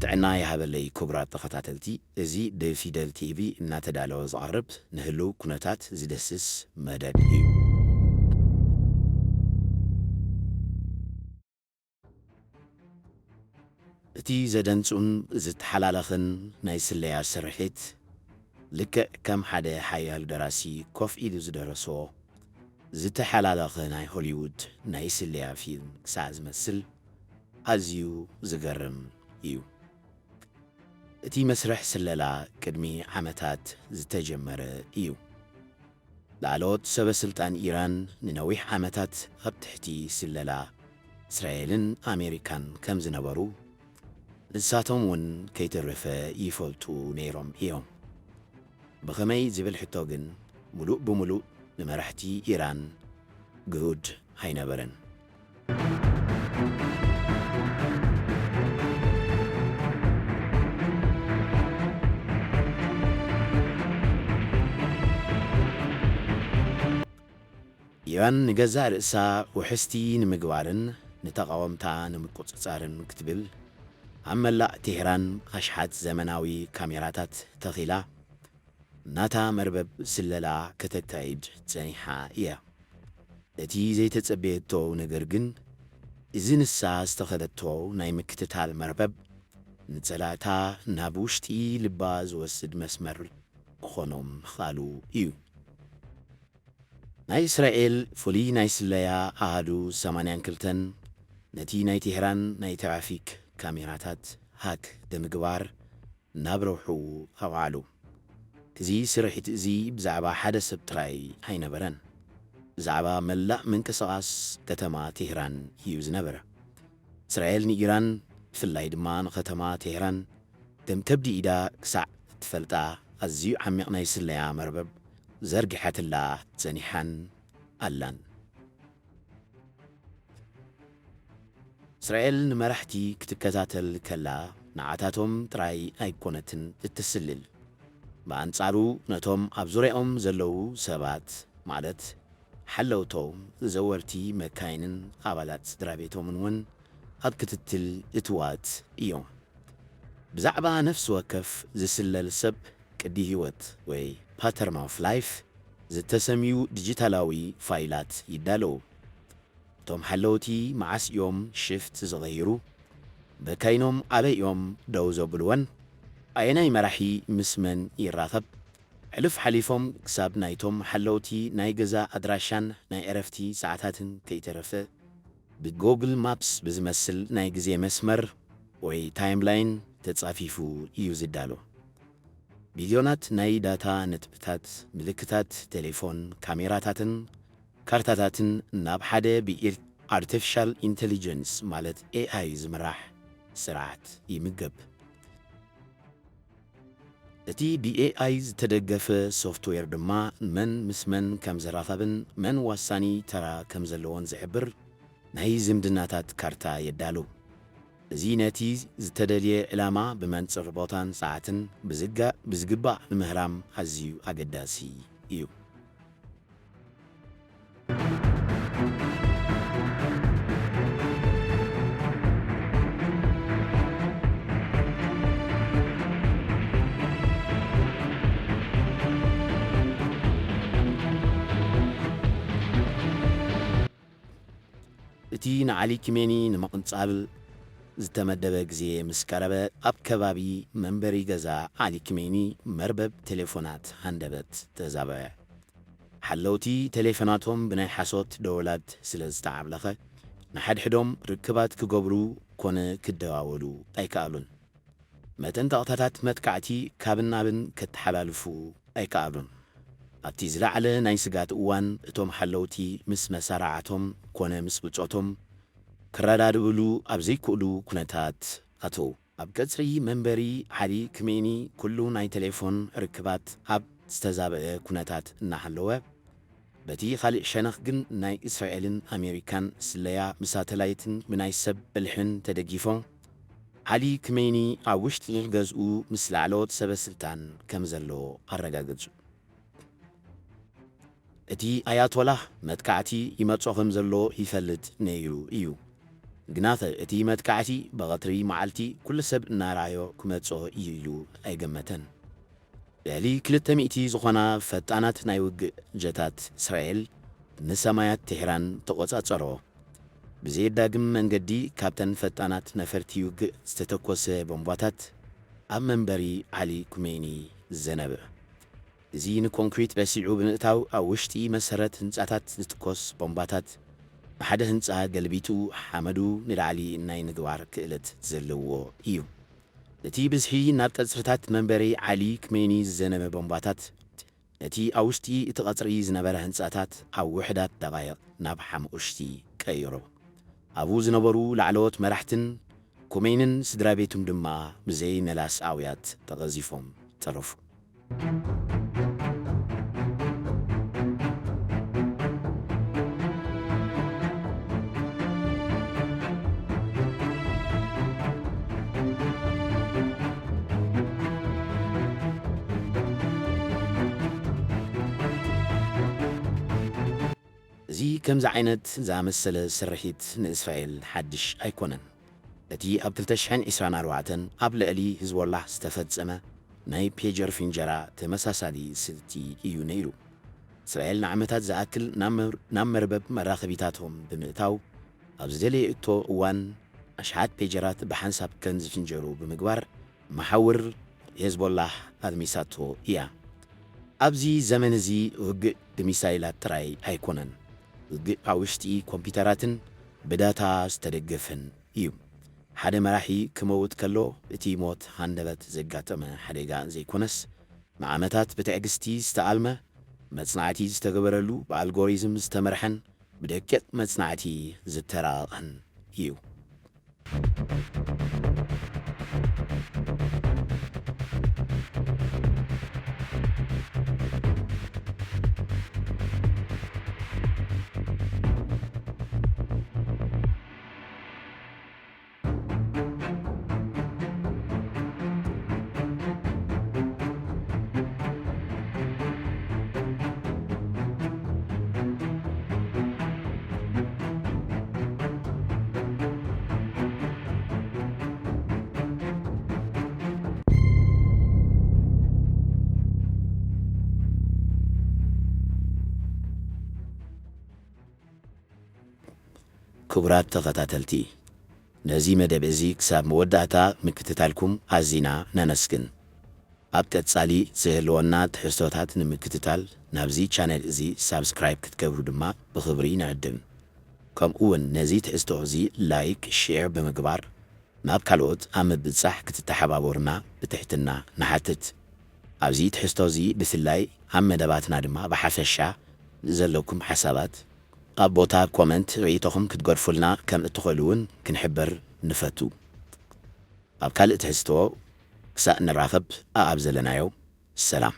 ጥዕና ይሃበለይ ክቡራት ተኸታተልቲ፣ እዚ ብፊደል ቲቪ እናተዳለወ ዝቐርብ ንህልው ኩነታት ዝደስስ መደብ እዩ። እቲ ዘደንጹን ዝተሓላለኸን ናይ ስለያ ስርሒት፣ ልክዕ ከም ሓደ ሓያል ደራሲ ኮፍ ኢሉ ዝደረሶ ዝተሓላለኸ ናይ ሆሊውድ ናይ ስለያ ፊልም ክሳዕ ዝመስል፣ ኣዝዩ ዝገርም እዩ። እቲ መስርሕ ስለላ ቅድሚ ዓመታት ዝተጀመረ እዩ። ላዕለዎት ሰበ ስልጣን ኢራን ንነዊሕ ዓመታት ኣብ ትሕቲ ስለላ እስራኤልን ኣሜሪካን ከም ዝነበሩ፣ ንሳቶም እውን ከይተረፈ ይፈልጡ ነይሮም እዮም። ብኸመይ ዝብል ሕቶ ግን፣ ምሉእ ብምሉእ ንመራሕቲ ኢራን ግሁድ ኣይነበረን። ኢራን ንገዛእ ርእሳ ውሕስቲ ንምግባርን ንተቓወምታ ንምቁጽጻርን ክትብል፣ ኣብ መላእ ቴህራን ኣሽሓት ዘመናዊ ካሜራታት ተኺላ፣ ናታ መርበብ ስለላ ከተካይድ ጸኒሓ እያ። እቲ ዘይተጸበየቶ ነገር ግን፣ እዚ ንሳ ዝተኸለቶ ናይ ምክትታል መርበብ፣ ንጸላእታ ናብ ውሽጢ ልባ ዝወስድ መስመር ክኾኖም ምኽኣሉ እዩ። ናይ እስራኤል ፍሉይ ናይ ስለያ ኣሃዱ ሰማንያን ክልተን፣ ነቲ ናይ ቴህራን ናይ ትራፊክ ካሜራታት ሃክ ብምግባር፣ ናብ ረብሕኡ ኣውዓሉ። እዚ ስርሒት እዚ ብዛዕባ ሓደ ሰብ ጥራይ ኣይነበረን። ብዛዕባ መላእ ምንቅስቓስ ከተማ ቴህራን እዩ ዝነበረ። እስራኤል ንኢራን፣ ብፍላይ ድማ ንከተማ ቴህራን፣ ከም ከብዲ ኢዳ ክሳዕ እትፈልጣ ኣዝዩ ዓሚቕ ናይ ስለያ መርበብ ዘርጊሓትላ ጸኒሓን ኣላን። እስራኤል ንመራሕቲ ክትከታተል ከላ፣ ንዓታቶም ጥራይ ኣይኮነትን እትስልል። ብኣንጻሩ፣ ነቶም ኣብ ዙርያኦም ዘለዉ ሰባት፣ ማለት ሓለውቶም፣ ዘወርቲ መካይንን ኣባላት ስድራ ቤቶምን እውን ኣብ ክትትል እትዋት እዮም። ብዛዕባ ነፍሲ ወከፍ ዝስለል ሰብ ቅዲ ህይወት ወይ ፓተርን ኦፍ ላይፍ ዝተሰምዩ ዲጂታላዊ ፋይላት ይዳለዉ። እቶም ሓለውቲ መዓስ እዮም ሽፍት ዝቐይሩ? መካይኖም ኣበይ እዮም ደው ዘብልወን? ኣየናይ መራሒ ምስ መን ይራኸብ? ሕሉፍ ሓሊፎም ክሳብ ናይቶም ሓለውቲ ናይ ገዛ ኣድራሻን ናይ ዕረፍቲ ሰዓታትን ከይተረፈ፣ ብጎግል ማፕስ ብዝመስል ናይ ግዜ መስመር ወይ ታይምላይን ተጻፊፉ እዩ ዝዳሎ። ቢልዮናት ናይ ዳታ ነጥብታት፣ ምልክታት ቴሌፎን፣ ካሜራታትን ካርታታትን ናብ ሓደ ብኢር-፣ ኣርቲፊሻል ኢንተሊጀንስ ማለት ኤ ኣይ ዝምራሕ ስርዓት ይምገብ። እቲ ብ ኤ ኣይ ዝተደገፈ ሶፍትዌር ድማ መን ምስ መን ከም ዝራኸብን መን ወሳኒ ተራ ከም ዘለዎን ዝሕብር ናይ ዝምድናታት ካርታ የዳሉ። እዚ ነቲ ዝተደልየ ዕላማ ብመንጽር ቦታን ሰዓትን ብዝጋ-፣ ብዝግባእ ንምህራም ኣዝዩ ኣገዳሲ እዩ። እቲ ንዓሊ ኪሜኒ ንምቕንጻል ዝተመደበ ግዜ ምስ ቀረበ፣ ኣብ ከባቢ መንበሪ ገዛ ዓሊ ኪሜኒ መርበብ ቴሌፎናት ሃንደበት ተዛበዐ። ሓለውቲ ቴሌፎናቶም ብናይ ሓሶት ደወላት ስለ ዝተዓብለኸ፣ ንሓድሕዶም ርክባት ክገብሩ ኮነ ክደዋወሉ ኣይከኣሉን። መጠንቀቕታታት መጥቃዕቲ ካብን ናብን ከተሓላልፉ ኣይከኣሉን። ኣብቲ ዝለዓለ ናይ ስግኣት እዋን፣ እቶም ሓለውቲ ምስ መሳርዓቶም ኮነ ምስ ብጾቶም ክረዳድእሉ ኣብ ዘይክእሉ ኩነታት ኣተዉ። ኣብ ቀጽሪ መንበሪ ዓሊ ክሜኒ ኩሉ ናይ ቴሌፎን ርክባት ኣብ ዝተዛበዐ ኩነታት እናሃለወ፣ በቲ ካልእ ሸነኽ ግን ናይ እስራኤልን ኣሜሪካን ስለያ ብሳተላይትን ብናይ ሰብ ብልሕን ተደጊፎም፣ ዓሊ ክሜኒ ኣብ ውሽጢ ገዝኡ ምስ ላዕለዎት ሰበ ስልጣን ከም ዘሎ ኣረጋገጹ። እቲ ኣያቶላህ መጥቃዕቲ ይመጾ ከም ዘሎ ይፈልጥ ነይሩ እዩ። ግናኸ እቲ መጥቃዕቲ ብቐትሪ መዓልቲ ኩሉ ሰብ እናረኣዮ ክመጽኦ እዩ ኢሉ ኣይገመተን። ልዕሊ ክልተ ሚእቲ ዝኾና ፈጣናት ናይ ውግእ ጀታት እስራኤል ንሰማያት ቴህራን ተቖጻጸሮ። ብዘየዳግም መንገዲ ካብተን ፈጣናት ነፈርቲ ውግእ ዝተተኮሰ ቦምባታት ኣብ መንበሪ ዓሊ ኩሜኒ ዘነበ። እዚ ንኮንክሪት በሲዑ ብምእታው ኣብ ውሽጢ መሰረት ህንጻታት ዝትኮስ ቦምባታት ብሓደ ህንጻ ገልቢጡ ሓመዱ ንላዕሊ ናይ ምግባር ክእለት ዘለዎ እዩ። እቲ ብዝሒ ናብ ቀጽርታት መንበሪ ዓሊ ክሜኒ ዝዘነበ ቦምባታት ነቲ ኣብ ውሽጢ እቲ ቀጽሪ ዝነበረ ህንጻታት ኣብ ውሑዳት ደቓይቕ ናብ ሓሙሽቲ ቀይሮ። ኣብኡ ዝነበሩ ላዕለዎት መራሕትን ኮሜንን ስድራ ቤቱን ድማ ብዘይ መላስ ኣውያት ተቐዚፎም ተረፉ። እዚ ከምዚ ዓይነት ዝኣመሰለ ስርሒት ንእስራኤል ሓድሽ ኣይኮነን። እቲ ኣብ ክልተ ሽሕን ዕስራን ኣርባዕተን ኣብ ልዕሊ ሂዝቦላህ ዝተፈጸመ ናይ ፔጀር ፍንጀራ ተመሳሳሊ ስልቲ እዩ ነይሩ። እስራኤል ንዓመታት ዝኣክል ናብ መር-፣ ናብ መርበብ መራኸቢታቶም ብምእታው፣ ኣብ ዝደለየቶ እዋን ኣሽሓት ፔጀራት ብሓንሳብ ከም ዝፍንጀሩ ብምግባር፣ መሓውር ሄዝቦላህ ኣልሚሳቶ እያ። ኣብዚ ዘመን እዚ ውግእ ብሚሳይላት ጥራይ ኣይኮነን። ውግእ ኣብ ውሽጢ ኮምፒውተራትን ብዳታ ዝተደገፈን እዩ። ሓደ መራሒ ክመውት ከሎ፣ እቲ ሞት ሃንደበት ዘጋጠመ ሓደጋ ዘይኮነስ፣ ንዓመታት ብትዕግስቲ ዝተኣልመ፣ መጽናዕቲ ዝተገበረሉ፣ ብኣልጎሪዝም ዝተመርሐን ብደቂቕ መጽናዕቲ ዝተራቐቐን እዩ። ክቡራት ተኸታተልቲ፣ ነዚ መደብ እዚ ክሳብ መወዳእታ ምክትታልኩም ኣዚና ነመስግን። ኣብ ቀጻሊ ዝህልወና ትሕዝቶታት ንምክትታል ናብዚ ቻነል እዚ ሳብስክራይብ ክትገብሩ ድማ ብኽብሪ ንዕድም። ከምኡ እውን ነዚ ትሕዝቶ እዚ ላይክ፣ ሼር ብምግባር ናብ ካልኦት ኣብ ምብጻሕ ክትተሓባበሩና ብትሕትና ንሓትት። ኣብዚ ትሕዝቶ እዚ ብፍላይ ኣብ መደባትና ድማ ብሓፈሻ ዘለኩም ሓሳባት ኣብ ቦታ ኮመንት ርእይቶኹም ክትገድፉልና ከም እትኽእሉ እውን ክንሕብር ንፈቱ። ኣብ ካልእ ትሕዝቶ ክሳእ ንራኸብ ኣኣብ ዘለናዮ ሰላም።